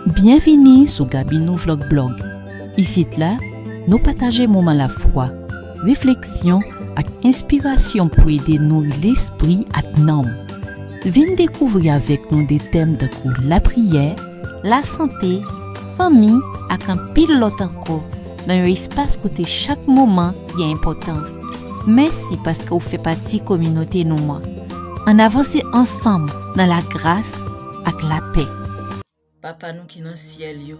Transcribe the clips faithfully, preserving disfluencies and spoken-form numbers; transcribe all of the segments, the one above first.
Byenvini sou Gaby Nou Vlog Blog. Isit la, nou pataje moman lafwa, refleksyon ak enspirasyon pou ede nouri lespri ak nanm. Vin dekouvri avèk nou de tèm tankou lapriyè, lasante, fanmi ak anpil lòt ankò nan yon espas kote chak moman gen enpòtans. Mèsi paske w fè pati kominote nou an. Ann avanse ansanm nan lagras ak lapè. Papa nou ki nan syèl yo,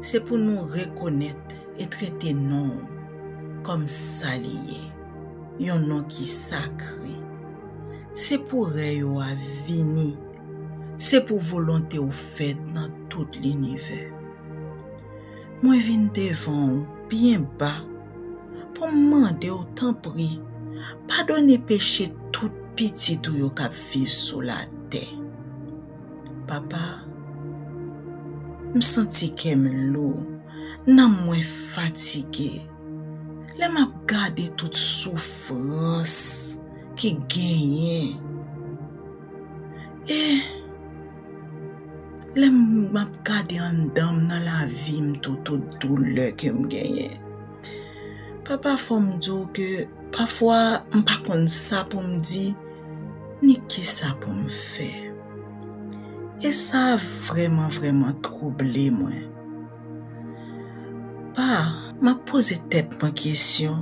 se pou nou rekonèt e trete non w kòm sa li ye, yon non ki sakre. Se pou rèy ou a vini, se pou volonte w fèt nan tout linivè. Mwen vin devan w byen ba pou m mande w, tanpri, padone peche tout pitit ou yo k ap viv sou latè. Papa, m santi kè m lou, nanm mwen fatige lè m ap gade tout soufrans ki genyen. E lè m ap gade anndan m nan lavi m tou, tout doulè ke m genyen. Papa, fò m di w ke pafwa m pa konn sa pou m di, ni kisa pou m fè. E sa vrèman, vrèman twouble mwen. Pa, m ap poze tèt mwen kesyon.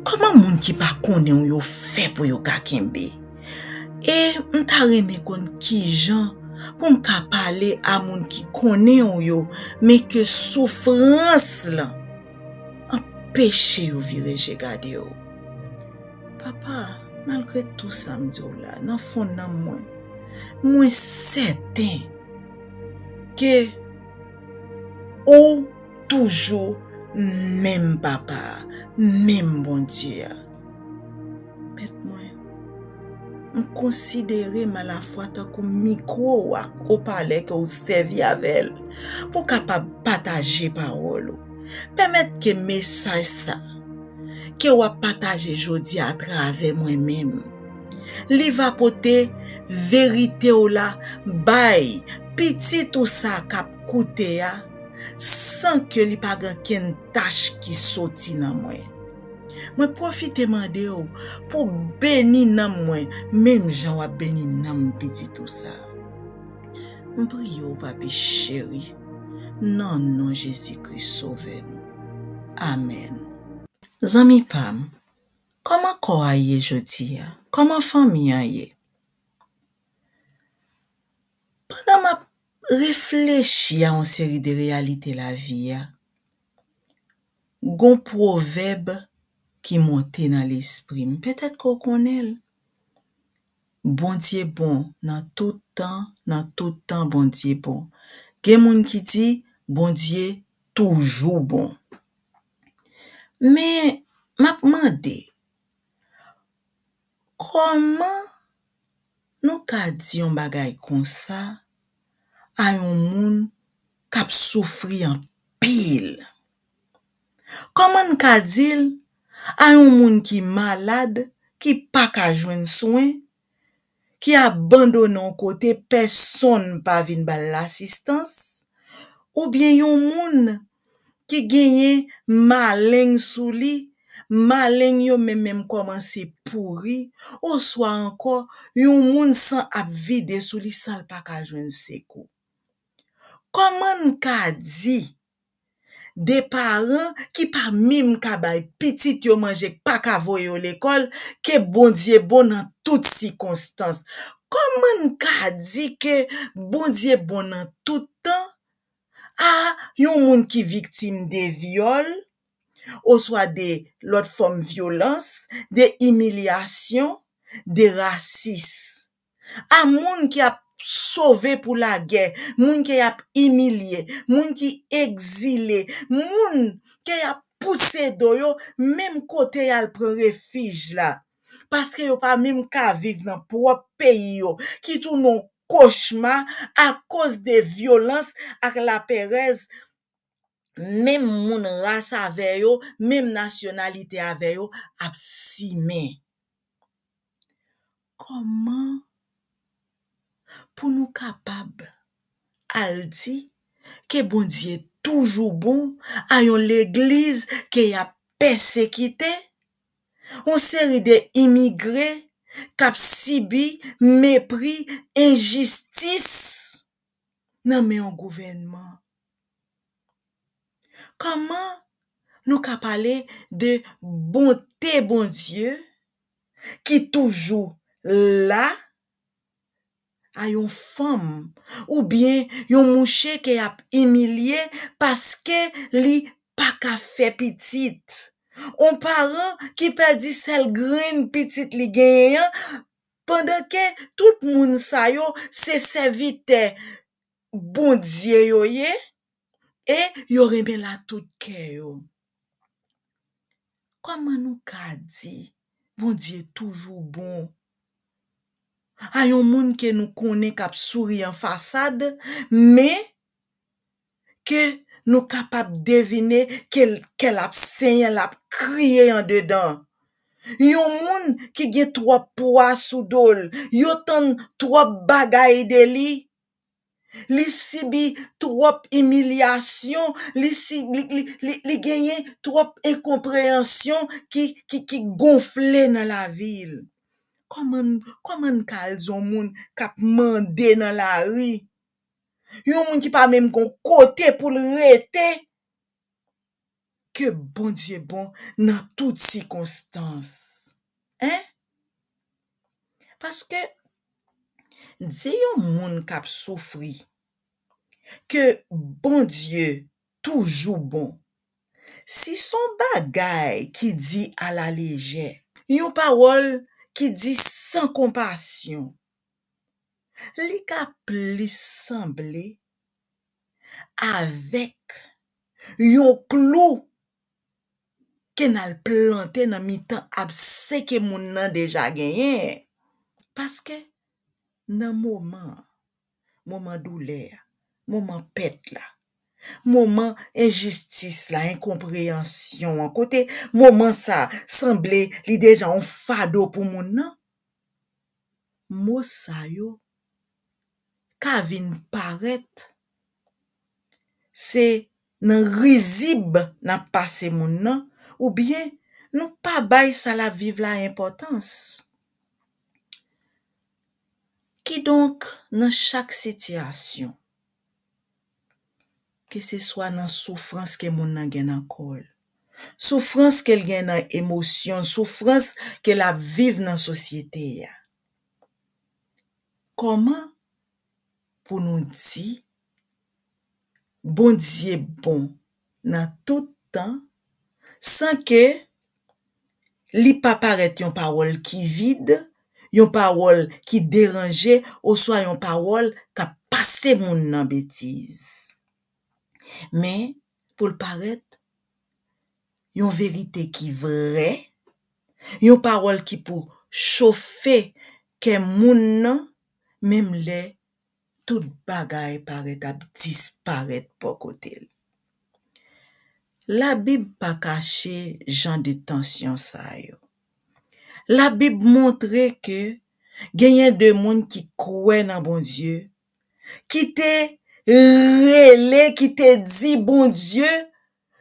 Kòman moun ki pa konnen w yo fè pou yo ka kenbe? E m ta renmen konn kijan pou m ka pale a moun ki konnen w yo, men ke soufrans lan anpeche yo vire je gade w. Papa, malgre tou sa m di w la, nan fon nanm mwen, mwen sèten ke ou toujou menm Papa a, menm Bondye a. Mèt mwen, m konsidere m alafwa tankou mikwo w ak opalè ke w sèvi avè l pou w kapab pataje pawòl ou. Pèmèt ke mesaj sa ke w ap pataje jodi a atravè mwen menm, li va pote verite w la bay pitit ou sa k ap koute a, san ke li pa gen kenn tach ki soti nan mwen. Mwen pwofite mande w pou w beni nanm mwen, menm jan w ap beni nanm pitit ou sa. M priye w, Papi cheri, nan non Jezi Kris, Sovè nou. Amèn. Zanmi pa m, kòman kò a ye jodi a? Kòman fanmi an ye? Pandan m ap reflechi a yon seri de reyalite lavi a, gon pwovèb ki monte nan lespri m. Petèt ke w konnen l. Bondye bon nan tout tan, nan tout tan Bondye bon. Gen moun ki di Bondye toujou bon. Men, m ap mande, kòman nou ka di yon bagay konsa a yon moun k ap soufri anpil? Kòman n ka di l a yon moun ki malad, ki pa ka jwenn swen, ki abandone yon kote, pèsonn pa vin ba l lasistans, oubyen yon moun ki genyen maleng sou li, maleng yo menm menm kòmanse pouri, oswa ankò yon moun san ap vide sou li san l pa ka jwenn sekou. Kòman n ka di de paran ki pa menm ka bay pitit yo manje, k pa ka voye yo lekòl, ke Bondye bon nan tout sikonstans? Kòman n ka di ke Bondye bon nan tout tan a yon moun ki viktim de vyòl, oswa de lòt fòm vyolans, de imilyasyon, de rasis? A moun ki ap sove pou lagè, moun ke y ap imilye, moun ki egzile, moun ke y ap pouse do yo, menm kote y al pran refij la. Paske yo pa menm ka viv nan pwòp peyi yo, ki tounen yon kochma akoz de vyolans ak laperèz menm moun ras avè yo, menm nasyonalite avè yo ap simen. Kòman pou nou kapab al di ke Bondye toujou bon a yon legliz ke y ap pèsekite, yon seri de imigre k ap sibi mepri, enjistis nan men yon gouvènman. Kòman nou ka pale de bonte Bondye ki toujou la a yon fanm oubyen yon mouche ke y ap imilye paske li pa ka fè pitit? On paran ki pèdi sèl grenn pitit li genyen an, pandan ke tout moun sa yo se sèvitè Bondye yo ye, e yo renmen l a tout kè yo. Kòman nou ka di Bondye toujou bon a yon moun ke nou konnen k ap souri an fasad, men ke nou kapab devine ke l, kè l ap senyen, l ap kriye andedan? Yon moun ki gen twòp pwa sou do l, yo tann twòp bagay de li, li sibi twòp imilyasyon, li, si, li, li, li, li genyen twòp enkonpreyansyon ki, ki, ki gonfle nan lavi l. Kòman, kòman n ka al di yon moun k ap mande nan lari, yon moun ki pa menm gon kote pou l rete, ke Bondye bon nan tout sikonstans? Hein? Paske di yon moun k ap soufri ke Bondye toujou bon, si se yon bagay ki di alalejè, yon pawòl ki di san konpasyon, li ka plis sanble avèk yon klou ke n al plante nan mitan abse ke moun nan deja genyen. Paske nan moman an, moman doulè a, moman pèt la, moman enjistis la, enkonpreyansyon an, kote moman sa a sanble li deja yon fado pou moun nan, mo sa yo ka vin parèt se nan rizib n ap pase moun nan, oubyen nou pa bay sa l ap viv la enpòtans. Kidonk, nan chak sitiyasyon, keseswa nan soufrans ke moun nan gen nan kò l, soufrans ke l gen nan emosyon, soufrans ke l ap viv nan sosyete a, kòman pou nou di Bondye bon nan tout tan, san ke li pa parèt yon pawòl ki vid, yon pawòl ki deranje, oswa yon pawòl k ap pase moun nan betiz. Men, pou l parèt yon verite ki vrè, yon pawòl ki pou chofe kè moun nan, menm lè tout bagay parèt ap disparèt bò kote l. Labib pa kache jan de tansyon sa yo. Labib montre ke genyen de moun ki kwè nan Bondye, ki te rele, ki te di Bondye,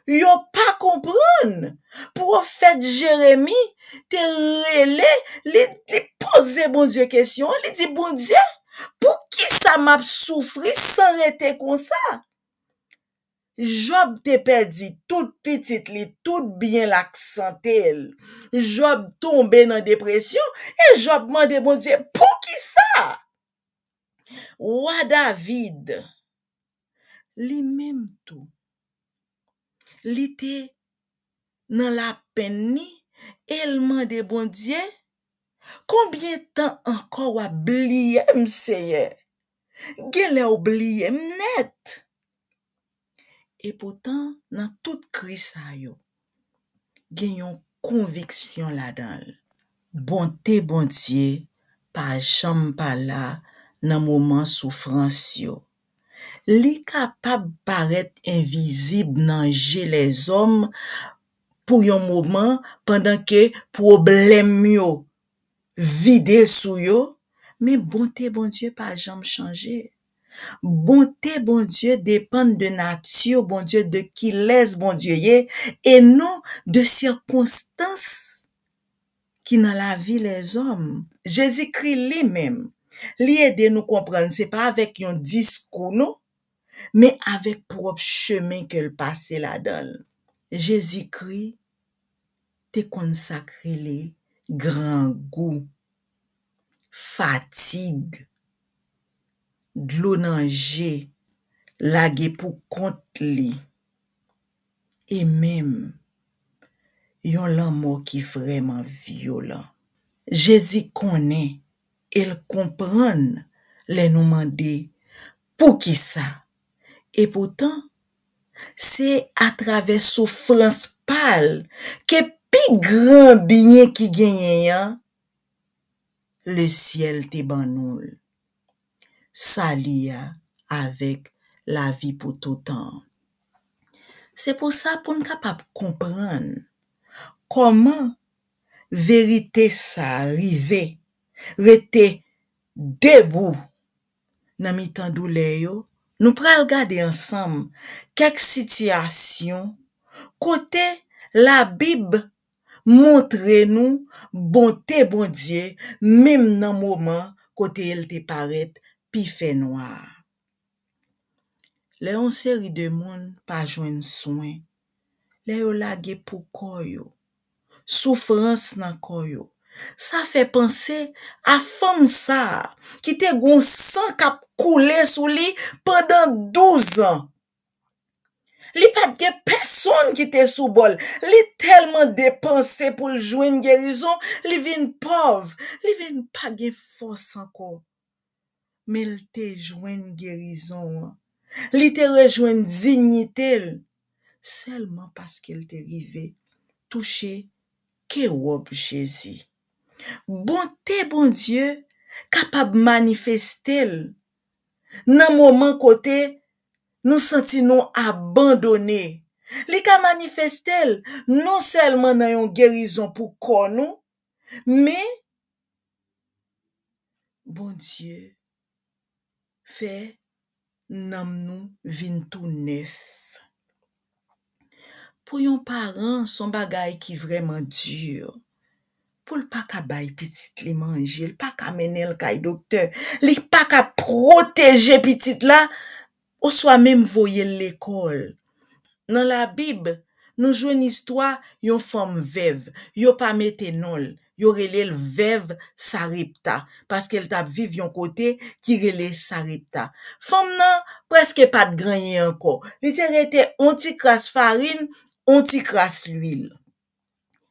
yo pa konprann. Pwofèt Jeremi te rele, li, li poze Bondye kesyon, li di, Bondye, poukisa m ap soufri san rete konsa? Jòb te pèdi tout pitit li, tout byen l ak sante l. Jòb tonbe nan depresyon e Jòb mande Bondye, poukisa? Wa David, li menm tou, li te nan lapenn li e l mande Bondye, konbyen tan ankò w ap bliye m, Seyè? Genlè w bliye m nèt. Epoutan, nan tout kri sa yo, gen yon konviksyon ladan l. Bonte Bondye pa janm pa la nan moman soufrans yo. Li kapab parèt envizib nan je lèzòm pou yon moman pandan ke pwoblèm yo vide sou yo, Men bonte Bondye pa janm chanje. Bonte Bondye depann de nati Bondye, de kilès Bondye ye, e non de sikonstans ki nan lavi lèzòm. Jezikri li menm, li ede nou konprann se pa avèk yon diskou non, men avèk pwòp chemen ke l pase ladan l. Jezikri te konn sa k rele grangou, fatig, dlo nan je, lage pou kont li, e menm yon lanmò ki vrèman vyolan. Jezi konnen e l konprann lè nou mande poukisa. Epoutan, se atravè soufrans pa l ke pi gran byen ki genyen an, lesyèl te ban nou l. Sali a avèk lavi pou toutan. Se pou sa, pou n kapab konprann kòman verite sa a rive rete debou nan mitan doulè yo, nou pral gade ansanm kèk sitiyasyon kote Labib montre nou bonte Bondye, menm nan moman kote l te parèt pi fènwa a. Lè yon seri de moun pa jwenn swen, lè yo lage pou kò yo, soufrans nan kò yo, sa fè panse a fanm sa a ki te gen yon san k ap koule sou li pandan douz an. Li pa t gen pèsonn ki te sou bò l. Li tèlman depanse pou l jwenn gerizon, li vin pòv. Li vin pa gen fòs ankò. Men l te jwenn gerizon an. Li te rejwenn diyite l sèlman paske l te rive touche ke wòb Jezi. Bonte Bondye kapab manifeste l nan moman kote nou santi nou abandone. Li ka manifeste l non sèlman nan yon gerizon pou kò nou, men Bondye fè nanm nou vin tou nèf. Pou yon paran, se yon bagay ki vrèman di. Pou l pa ka bay pitit li manje, l pa ka mennen l kay doktè, li pa ka pwoteje pitit la, oswa menm voye l lekòl. Nan Labib, nou jwenn istwa yon fanm vèv. Yo pa mete non l. Yo rele l vèv Sarepta, paske l t ap viv yon kote ki rele Sarepta. Fanm nan prèske pa t gen anyen ankò. Li te rete on ti kras farin, on ti kras lwil.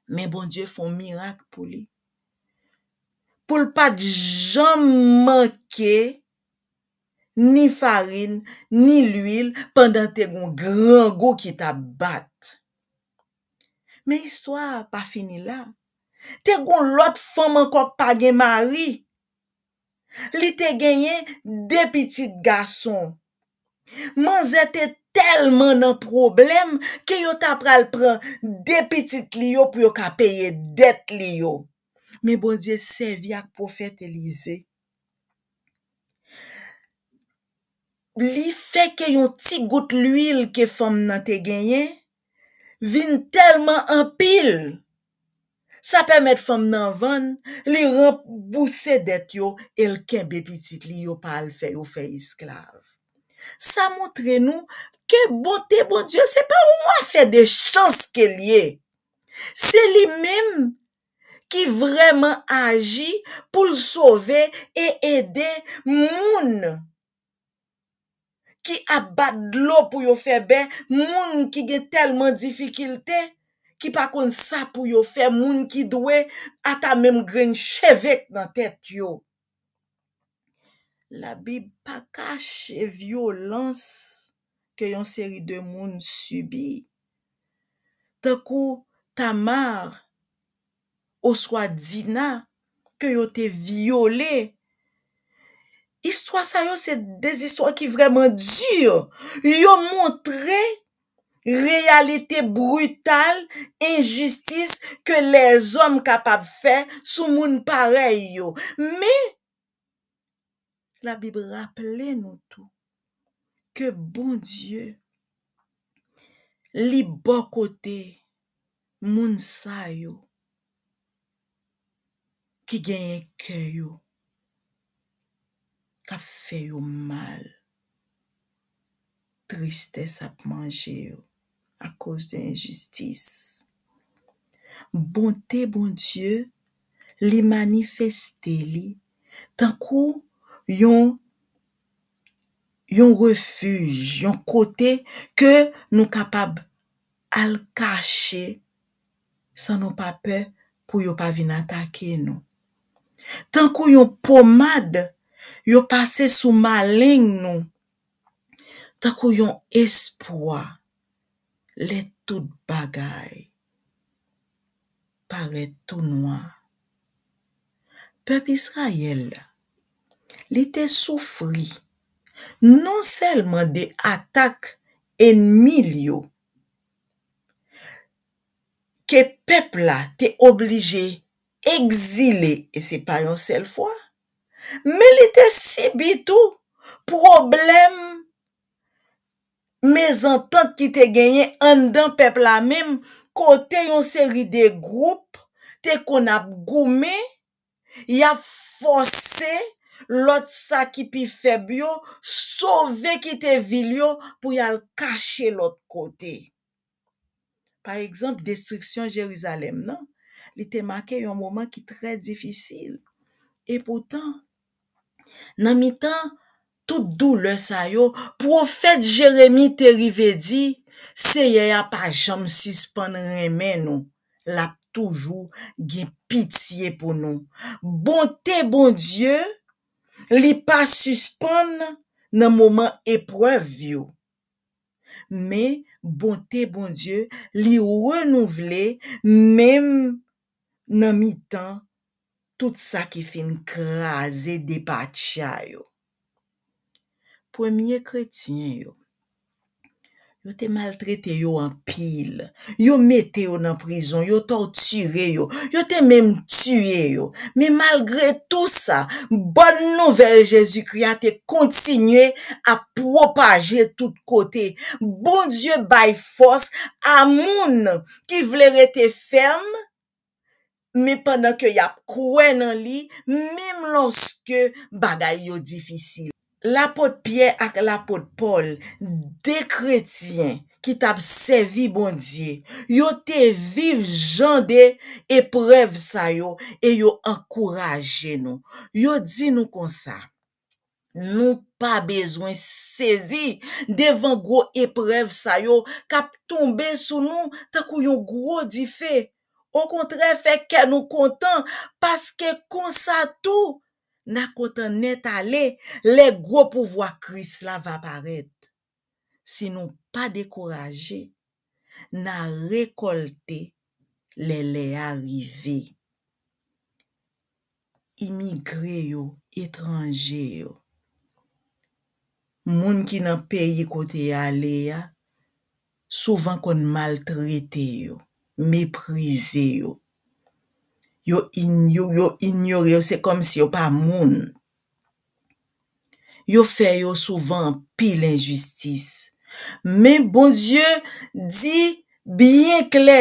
Men Bondye fè yon mirak pou li. Pou l pa t janm manke ni farin, ni lwil pandan te gen yon grangou ki t ap bat. Men istwa a pa fini la. Te gen yon lòt fanm ankò k pa gen mari. Li te genyen de pitit gason. Manzè te tèlman nan pwoblèm ke yo ta pral pran de pitit li yo pou yo ka peye dèt li yo. Men Bondye sèvi ak pwofèt Elize. Li fè ke yon ti gout lwil ke fanm nan te genyen vin tèlman anpil, sa pèmèt fanm nan vann, li ranbouse dèt yo e l kenbe pitit li yo pa al fè yo fè esklav. Sa montre nou ke bonte Bondye se pa yon afè de chans ke l ye. Se li menm ki vrèman aji pou l sove e ede moun ki ap bat dlo pou yo fè bè, moun ki gen tèlman difikilte, ki pa konn sa pou yo fè, moun ki dwe ata menm grenn cheve k nan tèt yo. Labib pa kache vyolans ke yon seri de moun sibi, tankou Tamar oswa Dina, ke yo te vyole. Istwa sa yo se de zistwa ki vrèman di. Yo montre reyalite brital enjistis ke lèzòm kapab fè sou moun parèy yo. Men, Labib raple nou tou ke Bondye, li bò kote moun sa yo ki genyen kè yo k ap fè yo mal. Tristès ap manje yo akoz de enjistis. Bonte Bondye, li manifeste li tankou yon, yon refij, yon kote ke nou kapab al kache san nou pa pè pou yo pa vin atake nou. Tankou yon pomad yo pase sou maleng nou, tankou yon espwa lè tout bagay parèt tou nwa. Pèp Izrayèl la, li te soufri non sèlman de atak ènmi l yo, ke pèp la te oblije egzile, e se pa yon sèl fwa, men li te sibi tou pwoblèm mezantant ki te genyen anndan pèp la menm, kote yon seri de gwoup te konn ap goumen, y ap fòse lòt sa ki pi fèb yo sove kite vil yo pou y al kache lòt kote. Pa egzanp, destriksyon Jerizalèm nan, li te make yon moman ki trè difisil. Epoutan, nan mitan tout doulè sa yo, pwofèt Jeremi te rive di, Seyè a pa janm sispann renmen nou, l ap toujou gen pitye pou nou. Bonte Bondye, li pa sispann nan moman eprèv yo. Men, bonte Bondye, li renouvle menm nan mitan tout sa ki fin kraze depatcha yo. Premye kretyen yo, yo te maltrete yo anpil. Yo mete yo nan prizon, yo tòtire yo, yo te menm tiye yo. Men malgre tou sa, bòn nouvèl Jezikri a te kontinye ap pwopaje tout kote. Bondye bay fòs a moun ki vle rete fèm, men pandan ke y ap kwè nan li, menm lòske bagay yo difisil. Lapot Pyè ak lapot Pòl, de kretyen ki t ap sèvi Bondye, yo te viv jan de eprèv sa yo e yo ankouraje nou. Yo di nou konsa, nou pa bezwen sezi devan gwo eprèv sa yo k ap tonbe sou nou tankou yon gwo dife. Okontrè, fè kè nou kontan, paske konsa tou, n a kontan nèt ale lè gwo pouvwa Kris la va parèt. Si nou pa dekouraje, n a rekòlte lè lè a rive. Imigre yo, etranje yo, moun ki nan peyi kote y ale a, souvan konn maltrete yo, meprize yo. Yo inyo-, yo inyore yo, se kòmsi yo pa moun. Yo fè yo souvan anpil enjistis. Men Bondye di byen klè,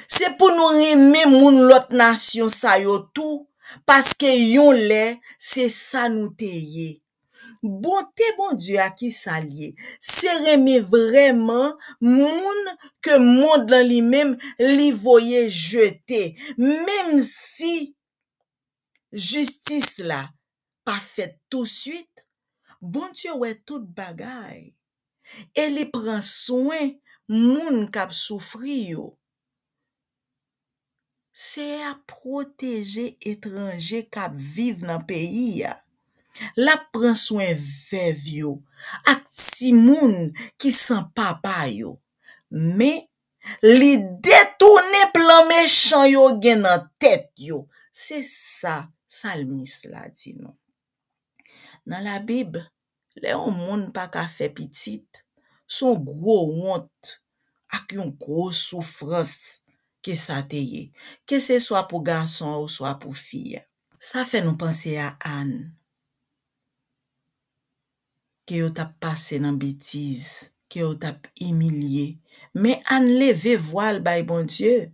se pou nou renmen moun lòt nasyon sa yo tou, paske yon lè se sa nou te ye. Bonte Bondye a, ki sa l ye? Se renmen vrèman moun ke mond lan li menm li voye jete, menm si jistis la pa fèt touswit, Bondye wè tout bagay e li pran swen moun k ap soufri yo. Seyè a pwoteje etranje k ap viv nan peyi a. L ap pran swen vèv yo ak timoun ki san papa yo. Men, li detounen plan mechan yo gen nan tèt yo. Se sa salmis la di nou. Nan Labib, lè yon moun pa ka fè pitit, se yon gwo wont ak yon gwo soufrans ke sa te ye, keseswa pou gason an oswa pou fi a. Sa fè nou panse a Ann. ke yo t ap pase nan betiz, ke yo t ap imilye. Men Ann leve vwa l bay Bondye,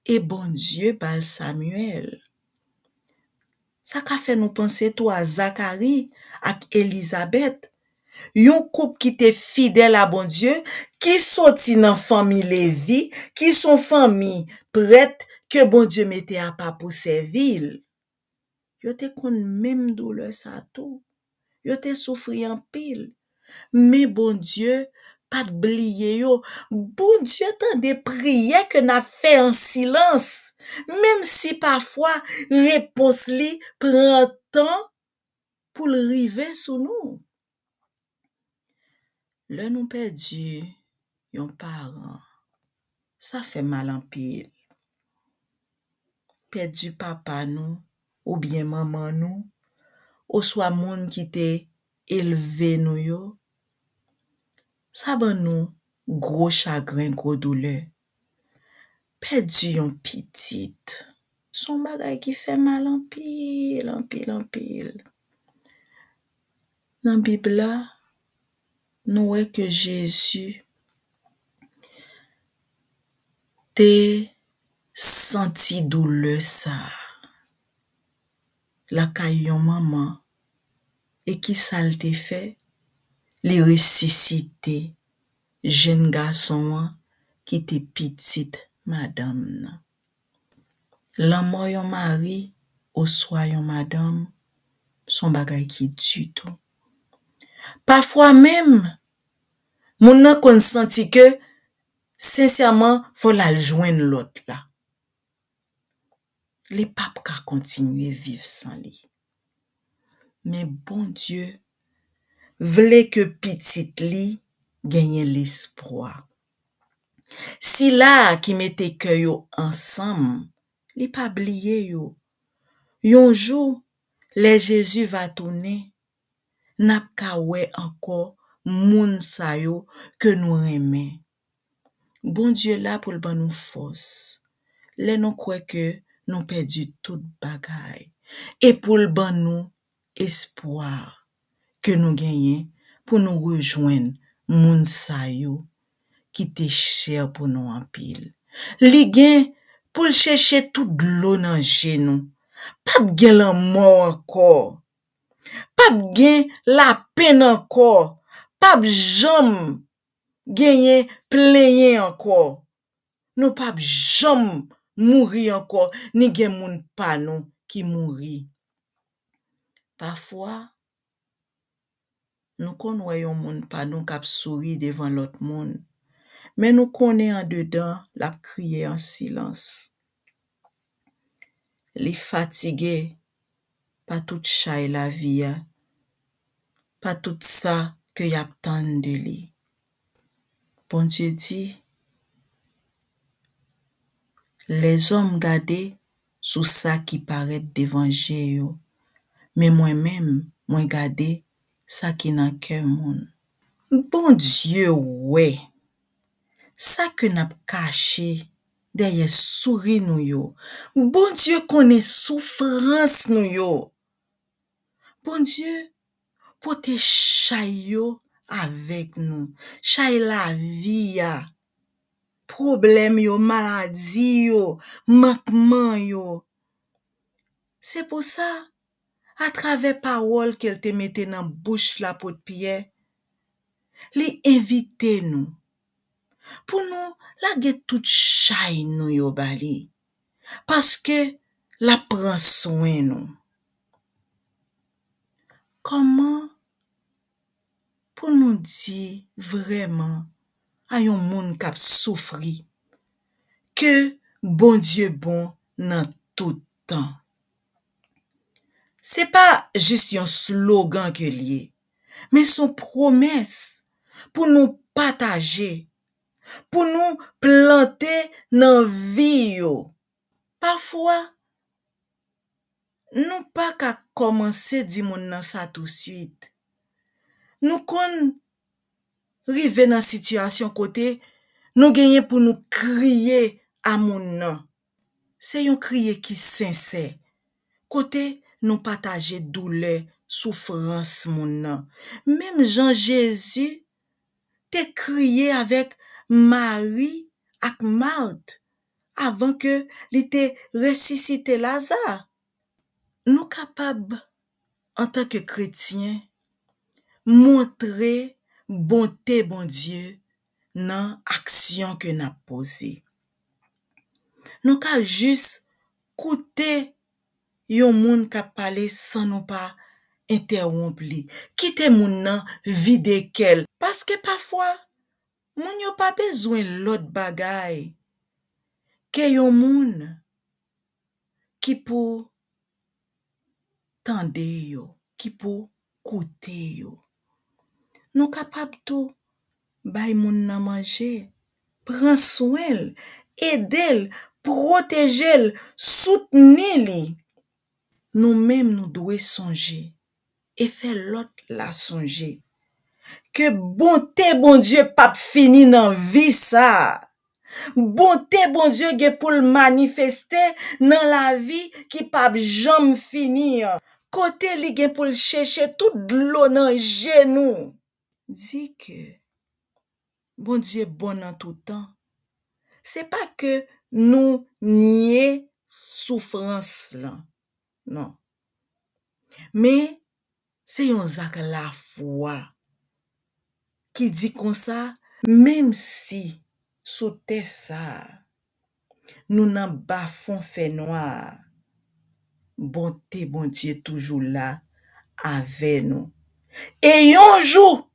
e Bondye ba l Samyèl. Sa ka fè nou panse tou a Zakari ak Elizabèt, yon koup ki te fidèl a Bondye, ki soti nan fanmi Levi, ki se yon fanmi prèt ke Bondye mete apa pou sèvi l. Yo te konn menm doulè sa tou. Yo te soufri anpil. Men Bondye pa t bliye yo. Bondye tande priyè ke n ap fè an silans, menm si pafwa repons li pran tan pou l rive sou nou. Lè nou pèdi yon paran, sa fè mal anpil. Pèdi papa nou oubyen manman nou, oswa moun ki te elve nou yo, sa ban nou gwo chagren, gwo doulè. Pèdi yon pitit, se yon bagay ki fè mal anpil, anpil, anpil. Nan Bib la, nou wè ke Jezi te santi doulè sa a lakay yon manman. E ki sa l te fè? Li resisite jèn gason an ki te pitit madanm nan. Lanmò yon mari oswa yon madanm se yon bagay ki di tou. Pafwa menm, moun nan konn santi ke, sensèman, fò l al jwenn lòt la. Li p ap ka kontinye viv san li. Men Bondye vle ke pitit li genyen lespwa. Sila a ki mete kè yo ansanm, li pa bliye yo. Yon jou, lè Jezi va tounen, n ap ka wè ankò moun sa yo ke nou renmen. Bondye la pou l ban nou fòs lè nou kwè ke nou pèdi tout bagay, e pou l ban nou espwa ke nou genyen pou nou rejwenn moun sa yo ki te chè pou nou anpil. Li gen pou l cheche tout dlo nan je nou. P ap gen lanmò ankò. P ap gen lapenn ankò. P ap janm genyen plenyen ankò. Nou p ap janm mouri ankò, ni gen moun pa nou ki mouri. Pafwa, nou konn wè yon moun pa nou k ap souri devan lòt moun, men nou konnen andedan l ap kriye an silans. Li fatige pa tout chay lavi a, pa tout sa ke y ap tann de li. Bondye di, lèzòm gade sou sa ki parèt devan je yo, men mwen menm, mwen gade sa ki nan kè moun. Bondye wè sa ke n ap kache dèyè souri nou yo. Bondye konnen soufrans nou yo. Bondye pote chay yo avèk nou, chay lavi a, pwoblèm yo, maladi yo, mankman yo. Se pou sa, atravè pawòl ke l te mete nan bouch lapot Pyè, li envite nou pou nou lage tout chay nou yo ba li, paske l ap pran swen nou. Kòman pou nou di vrèman a yon moun k ap soufri ke Bondye bon nan tout tan? Se pa jis yon slogan ke l ye, men se yon pwomès pou nou pataje, pou nou plante nan vi yo. Pafwa, nou pa ka kòmanse di moun nan sa touswit. Nou konn rive nan sitiyasyon kote nou genyen pou nou kriye a moun nan. Se yon kriye ki sensè, kote nou pataje doulè soufrans moun nan. Menm jan Jezi te kriye avèk Mari ak Mat avan ke li te resisite Laza. Nou kapab, antanke kretyen, montre bonte Bondye nan aksyon ke n ap poze. Nou ka jis koute yon moun k ap pale san nou pa entèwonp li. Kite moun nan vide kè l. Paske pafwa, moun yo pa bezwen lòt bagay ke yon moun ki pou tande yo, ki pou koute yo. Nou kapab tou bay moun nan manje, pran swen l, ede l, pwoteje l, soutni li. Nou menm nou dwe sonje e fè lòt la sonje ke bonte Bondye p ap fini nan vi sa a. Bonte Bondye gen pou l manifeste nan lavi ki p ap janm fini an, kote li gen pou l cheche tout dlo nan je nou. Di ke Bondye bon nan tout tan. Se pa ke nou nye soufrans lan, non. Men, se yon zak lafwa ki di konsa, menm si sou tè sa a, nou nan bafon fènwa a, bonte Bondye toujou la avè nou. E yon jou,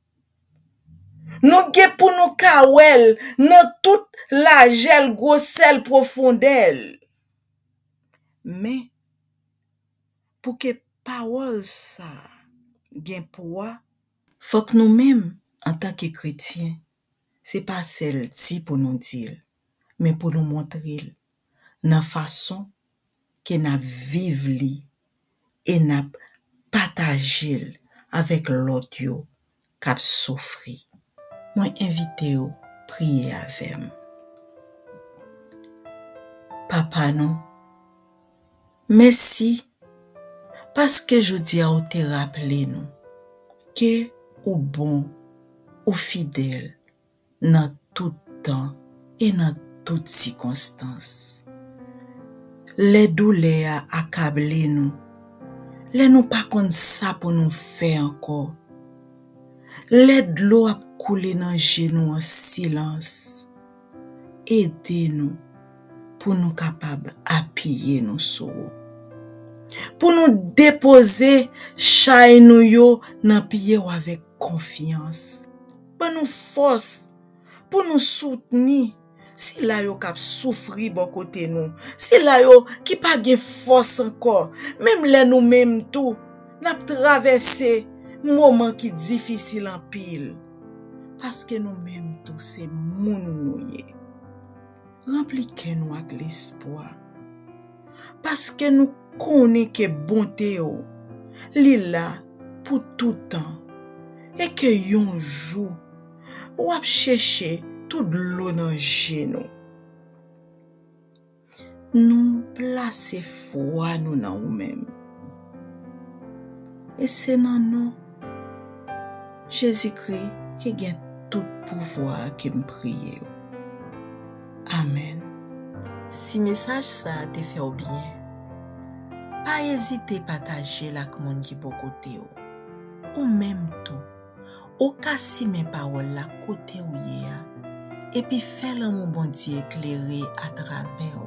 nou gen pou nou ka wè l nan tout lajè l, gwosè l, pwofondè l. Men, pou ke pawòl sa a gen pwa, fòk nou menm, antanke kretyen, se pa sèl di pou nou di l, men pou nou montre l nan fason ke n ap viv li e n ap pataje l avèk lòt yo k ap soufri. Mwen envite w priye avè m. Papa nou, mèsi paske jodi a ou te raple nou ke ou bon, ou fidèl nan tout tan e nan tout sikonstans. Lè doulè a akable nou, lè nou pa konn sa pou nou fè ankò, lè dlo ap koule nan je nou an silans, ede nou pou nou kapab apiye nou sou ou. Pou nou depoze chay nou yo nan pye w avèk konfyans. Ban nou fòs pou nou soutni sila yo k ap soufri bò kote nou, sila yo ki pa gen fòs ankò, menm lè nou menm tou, n ap travèse moman ki difisil anpil. Paske nou menm tou se moun nou ye. Ranpli kè nou ak lespwa. Paske nou konnen ke bonte w, li la pou toutan. E ke yon jou, w ap chèche tout dlo nan je nou. Nou plase fwa nou nan ou menm. E se nan non Jezikri ki gen tout pouvwa a ke m priye w. Amèn. Si mesaj sa a te fè w byen, pa ezite pataje l ak moun ki bò kote w. Ou menm tou, ou ka simen pawòl la kote w ye a, epi fè lanmou Bondye eklere atravè w.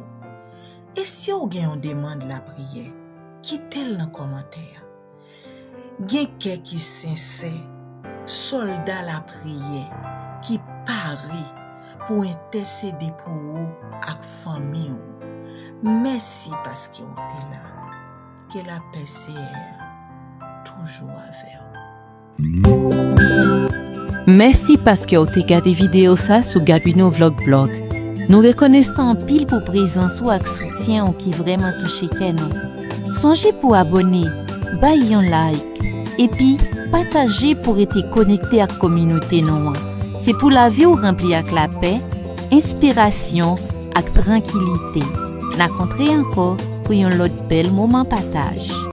E si w gen yon demann lapriyè, kite l nan kòmantè a. Gen kè ki sensè, sòlda lapriyè ki pare pou entèsede pou ou ak fanmi w. Mèsi paske w te la. Ke lapè Seyè a toujou avè w. Mèsi paske w te gade videyo sa sou Gabino Vlog Blog. Nou rekonesan anpil pou prezans ou ak soutyen w ki vrèman touche kè nou. Sonje pou abòne, bay yon like, epi pataje pou rete konekte ak kominote nou an. Se pou lavi w ranpli ak lapè, enspirasyon ak trankilite. N a kontre ankò pou yon lòt bèl moman pataj.